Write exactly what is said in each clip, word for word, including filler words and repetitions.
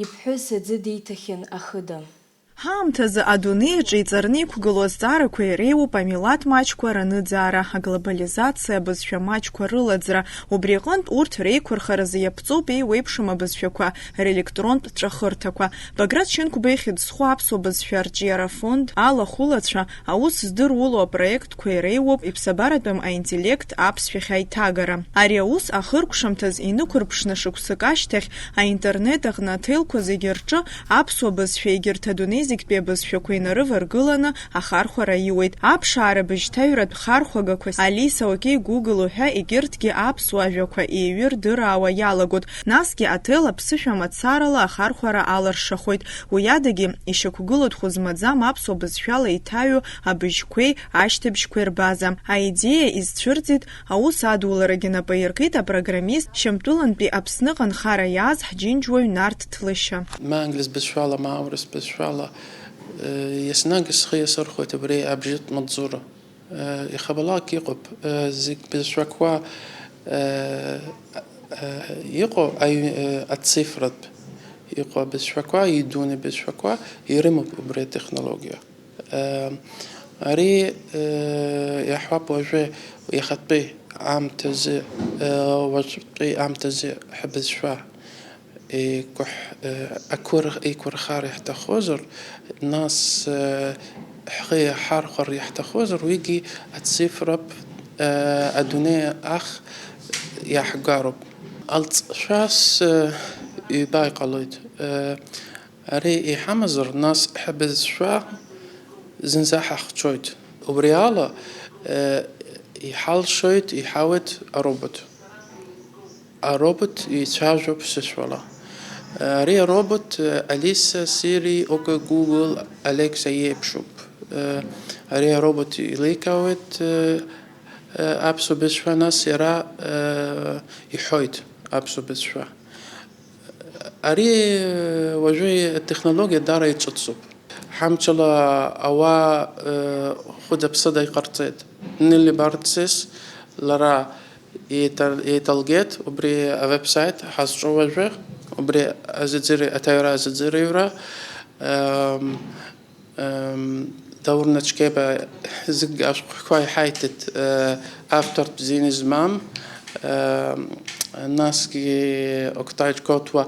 Иԥҳәыс аӡы диҭахьан ахыда. Ҳаамҭазы адунеи аҿы иҵарны иқәгылоу азҵаарақәа иреиуоуп амилаҭ маҷқәа раныӡаара, аглобализациа, абызшәа маҷқәа рылаӡра. Убри аҟынтә урҭ реиқәырхаразы иаԥҵоуп еиуеиԥшым абызшәақәа релектронтә ҵәахырҭақәа. Баграт Шьынқәба ихьӡ зху аԥсуа бызшәа арҿиара фонд алахәылацәа аус здыруло апроектқәа иреиуоуп иԥсабаратәым аинтеллект аԥсшәахь аиҭагара. Ари аус ахыркәшамҭаз инықәырԥшны шықәсык ашьҭахь аинтернет аҟны аҭелқәа зегьы рҿы аԥсуа бызшәа, егьырҭ адунеи зегьтәи абызшәақәа инарываргыланы ахархәара аиуеит. Аԥшаара быжьҭаҩратә хархәагақәа Алиса, Окей Гугл уҳәа егьырҭгьы аԥсуа ажәақәа еиҩырдыраауа иалагоит. Насгьы аҭел аԥсышәа мацарала ахархәара алыршахоит. Уи адагьы, ишьақәгылоу дхәызмаӡам аԥсуа бызшәала иҭаҩу абыжьқәеи ашьҭыбжьқәеи рбаза. Аидеиа изцәырҵит, аус адуларагьы напы аиркит апрограммист, Шьамтәылантәи Аԥсныҟа анхара иааз ҳџьынџьуаҩ Нарҭ Ҭлышьа. Ма англис бызшәала, ма аурыс бызшәала, э, еснагь схы иасырхәоит абри абжьытә маҵзура. Э, иахьабалак иҟоуп, э, зегь бызшәақәа, э, э, иҟоу аҩ-, э, ацифратә иҟоу абызшәақәа, идуны бызшәақәа ирымоуп убри атехнологиа. Э, ари, э, иаҳҳәап уажәы иахатәи аамҭазы, э, уажәтәи аамҭазы ҳбызшәа еиқәыҳ-, э, ақәыр-, еиқәырхар иаҳҭахозар, нас, э, ҳхы иаҳархәар иаҳҭахозар, уигьы ацифратә, э, адунеи ахь иаҳгароуп. Алҵшәас, э, ҩба иҟалоит. Э, ари иҳамазар, нас ҳбызшәа зынӡа ҳахьцоит. Убри ала, э, иҳалшоит, иҳауеит аробот. Аробот еицәажәо ԥсышәала. Ари аробот, э, Алиса, Сири, Окей Гугл, Алекса иеиԥшуп. Э, ари аробот еиликаауеит, э, э, аԥсуа бызшәа, нас иара, э, иҳәоит аԥсуа бызшәа. Ари, э, уажәы атехнологиа даара иҿыцуп. Ҳамчала ауаа, э, хәыда-ԥсыда иҟарҵеит. Нелли Барцис лара еиҭа-, еиҭалгеит убри авеб-сайт ҳазҿу уажәы, убри азыӡырҩ-, аҭаҩра азыӡырҩра, эм, эм, Даур Начкеба зегь ашәҟәқәа иҳаиҭеит, э, автортә зин измам, эм, насгьы Октай Џьгоҭуа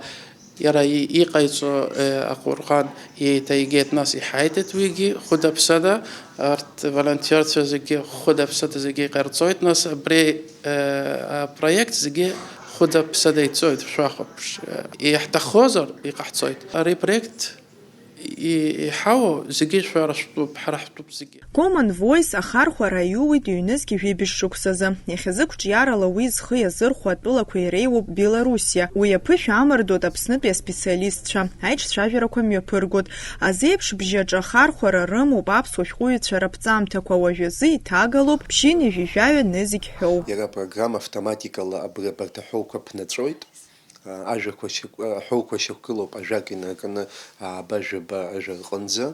Иара и-, иҟаиҵо, э, Аҟәырҟан еиҭаигеит, нас иҳаиҭеит уигьы хәыда-ԥсада, арҭ волонтерцәа зегьы хәыда-ԥсада зегьы иҟарҵоит, нас абри, э, апроект зегьы хәыда-ԥсада ицоит, шәахәаԥш. Э, иаҳҭаххозар, иҟаҳҵоит. Ари апроект и-, иҳауа зегьы шәара шәтәуп, ҳара ҳтәуп зегьы. Common Voice ахархәара аиуит ҩнызқь жәибжь шықәсазы. Иахьазықәҿиарала уи зхы иазырхәо атәылақәа иреиуоуп Белоруссиа. Уи аԥышәа амардоит Аԥснытәи аспециалистцәа. Аиҿцәажәарақәа мҩаԥыргоит. Азеиԥш бжьаҿы ахархәара рымоуп аԥсуа шәҟәыҩҩцәа раԥҵамҭақәа, уажәазы иҭагалоуп ԥшьынҩажәи жәаҩа нызқь ҳәоу. Иара апрограмма автоматикала абри абарҭ аҳәоуқәа ԥнаҵәоит. Ажәақәа шьақә-, аҳәоуқәа шьақәгылоуп ажәак инаркны ааба-жәаба ажәа рҟынӡа,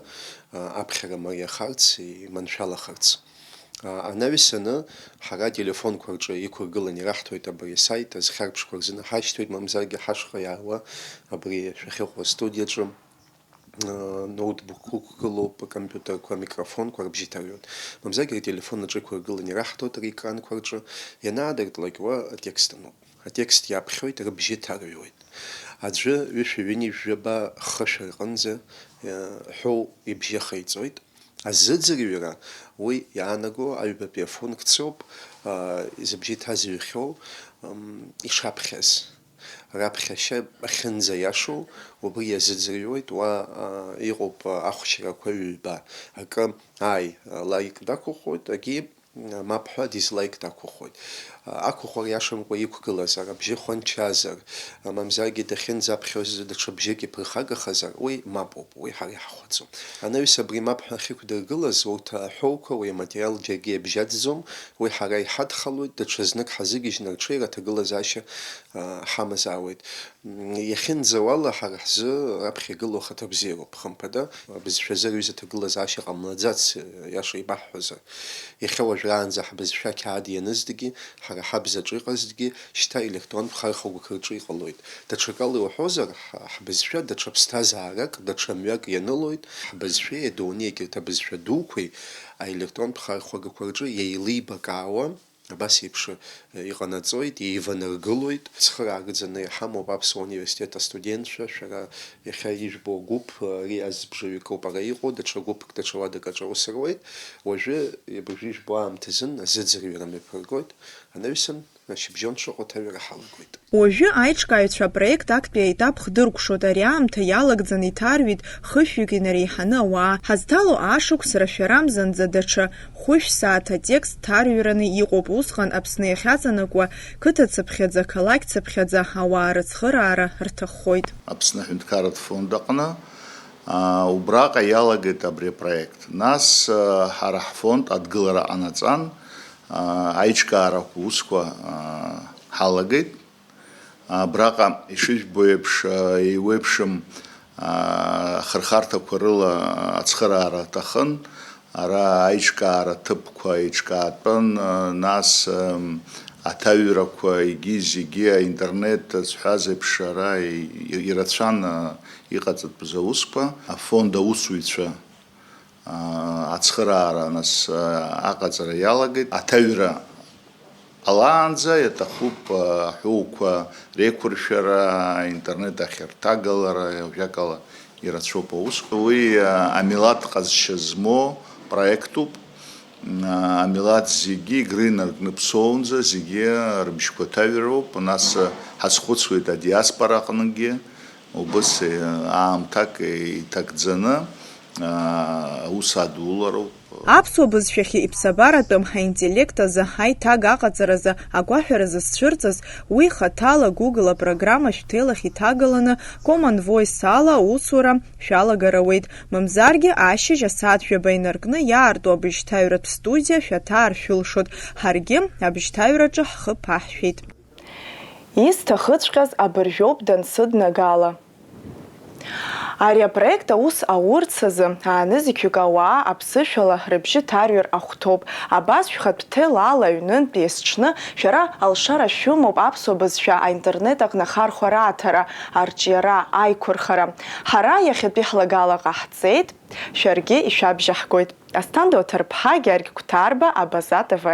аԥхьара мариахарц, иманшәалахарц. Анаҩсаны, ҳара ателефонқәа рҿы иқәыргыланы ираҳҭоит абри асаит, азхьарԥшқәа рзынаҳашьҭуеит, мамзаргьы ҳашҟа иаауа абри шәахьыҟоу астудиаҿы. Ноутбукқәа ықәгылоуп, акомпиутерқәа, амикрофонқәа рыбжьы ҭарҩуеит. Мамзаргьы ателефон аҿы иқәыргыланы ираҳҭоит ари аекранқәа рҿы, ианаадыртлак уа атекст ануп. Атекст иаԥхьоит, рыбжьы ҭарҩуеит. Аӡәы ҩышәи ҩынҩажәи жәаба хышә рҟынӡа, э, ҳәоу ибжьы ахеиҵоит. Азыӡырҩра уи иаанаго аҩбатәи афункциоуп, э, зыбжьы иҭазыҩхьоу, м, ишаԥхьаз. Раԥхьашьа ахьынӡаиашоу убри иазыӡырҩуеит, уа, э, иҟоуп, э, ахәшьарақәа ҩба. Акы, ааи, лаик дақәыхәоит, агьи, мап ҳәа дизлаик дақәыхәоит. Ақәыхәара иашамкәа иқәгылазар, абжьы хәанчазар, мамзаргьы дахьынӡаԥхьоз даҽа бжьык иԥырхагахазар, уи мап ауп, уи ҳара иаҳхәаӡом. Анаҩс абри мап ҳәа ахьықәдыргылаз, урҭ аҳәоуқәа, уи аматериал џьаргьы иабжьаӡӡом, уи ҳара иҳадхалоит, даҽа знык ҳазыгьежьны рҽеира аҭагылазаашьа, а, ҳамазаауеит. Иахьынӡауала, ҳара ҳзы раԥхьа игылоу ахаҭа бзиароуп, хымԥада, абызшәазы рҩыза аҭагылазаашьа ҟамлаӡац, иаша ибаҳҳәозар. Иахьа уажә Раанӡа ҳбызшәа ақьаад ианызҭгьы, ҳара ҳабзаҿы иҟазҭгьы, шьҭа електронтә хархәагақәа рҿы иҟалоит. Даҽакала иуҳәозар, ҳ-, ҳбызшәа даҽа ԥсҭазаарак, даҽа мҩак ианылоит, ҳбызшәеи адунеи егьырҭ абызшәа дуқәеи аелектронтә хархәагақәа рҿы еилибакаауа, абас еиԥш, э, иҟанаҵоит, еиванаргылоит. Цхыраара рыӡаны иҳамоуп Аԥсуа университет астудентцәа, шәара иахьа ижәбо агәыԥ, э, ари азыбжаҩык ауп ара иҟоу, даҽа гәыԥк, даҽа уадак аҿы аус руеит. Уажәы, абыржәы ижәбо аамҭазын азыӡырҩра мҩаԥыргоит. Анаҩсан, ашьыбжьон шыҟоу аҭаҩра ҳалагоит. Уажәы аиҿкааҩцәа апроект актәи аетап хдыркәшоит. Ари аамҭа иалагӡаны иҭарҩит хышәҩык инареиҳаны ауаа. Ҳазҭало ашықәс рашәарамзанӡа даҽа хәышә сааҭ атекст ҭарҩраны иҟоуп. Усҟан Аԥсны иахьаҵанакуа, қыҭа цыԥхьаӡа, қалақь цыԥхьаӡа ауаа рыцхыраара рҭаххоит. Аԥсны аҳәынҭқарратә фонд аҟны, аа, убраҟа иалагеит абри апроект. Нас, аа, ҳара ҳфонд адгылара ҟанаҵан, аа, аиҿкаарақәа усқәа, аа, ҳалагеит. Абраҟа, ишыжәбо еиԥш, еиуеиԥшым, аа, ахырхарҭақәа рыла ацхыраара аҭахын. Ара аиҿкаара ҭыԥқәа еиҿкаатәын, нас, м, аҭаҩрақәа, егьи зегьы аинтернет зҳәаз еиԥш ара и-, и-, ирацәан, а, иҟаҵатәыз аусқәа. Афонд аусзуҩцәа аа, ацхыраара, нас, аа, аҟаҵара иалагеит. Аҭаҩра ҟалаанӡа иаҭахуп, аа, аҳәоуқәа реиқәыршәара, аинтернет ахь рҭагалара, уажәакала ирацәоуп аусқәа. Уи, аа, амилаҭ ҟазшьа змоу проектуп. М, аа, амилаҭ зегьы игры инаркны ԥсоунӡа зегьы рыбжьқәа ҭаҩроуп. Нас, аа, ҳазхәыцуеит адиаспора аҟныгьы. Убыс, э, аамҭак иҭагӡаны, аа, аус адулароуп. Аԥсуа бызшәахьы иԥсабаратәым ҳаинтеллект азы аиҭага аҟаҵаразы агәаҳәара зызцәырҵыз, уи хаҭала Google апрограмма шәҭелахь иҭагаланы Common Voice ала аусура шәалагар ауеит. Мамзаргьы ашьыжь асааҭ жәаба инаркны иаарту абыжьҭаҩратә студиа шәаҭаар шәылшоит. Ҳаргьы абыжьҭаҩраҿы ҳхы ԥаҳшәеит. Исҭахыҵәҟьаз абыржәоуп дансыднагала. Ари апроект аус аурц азы аанызқьҩык ауаа аԥсышәала рыбжьы ҭарҩыр ахәҭоуп. Абас шәхатә ҭел ала аҩнынтә есҽны шәара алшара шәымоуп аԥсуа бызшәа аинтернет аҟны ахархәара аҭара, арҿиара, аиқәырхара. Ҳара иахьатәи ҳлагала ҟаҳҵеит, шәаргьы ишәабжьаҳгоит. Асҭанда Оҭарԥҳа, Георги Қәҭарба, Абаза Т В.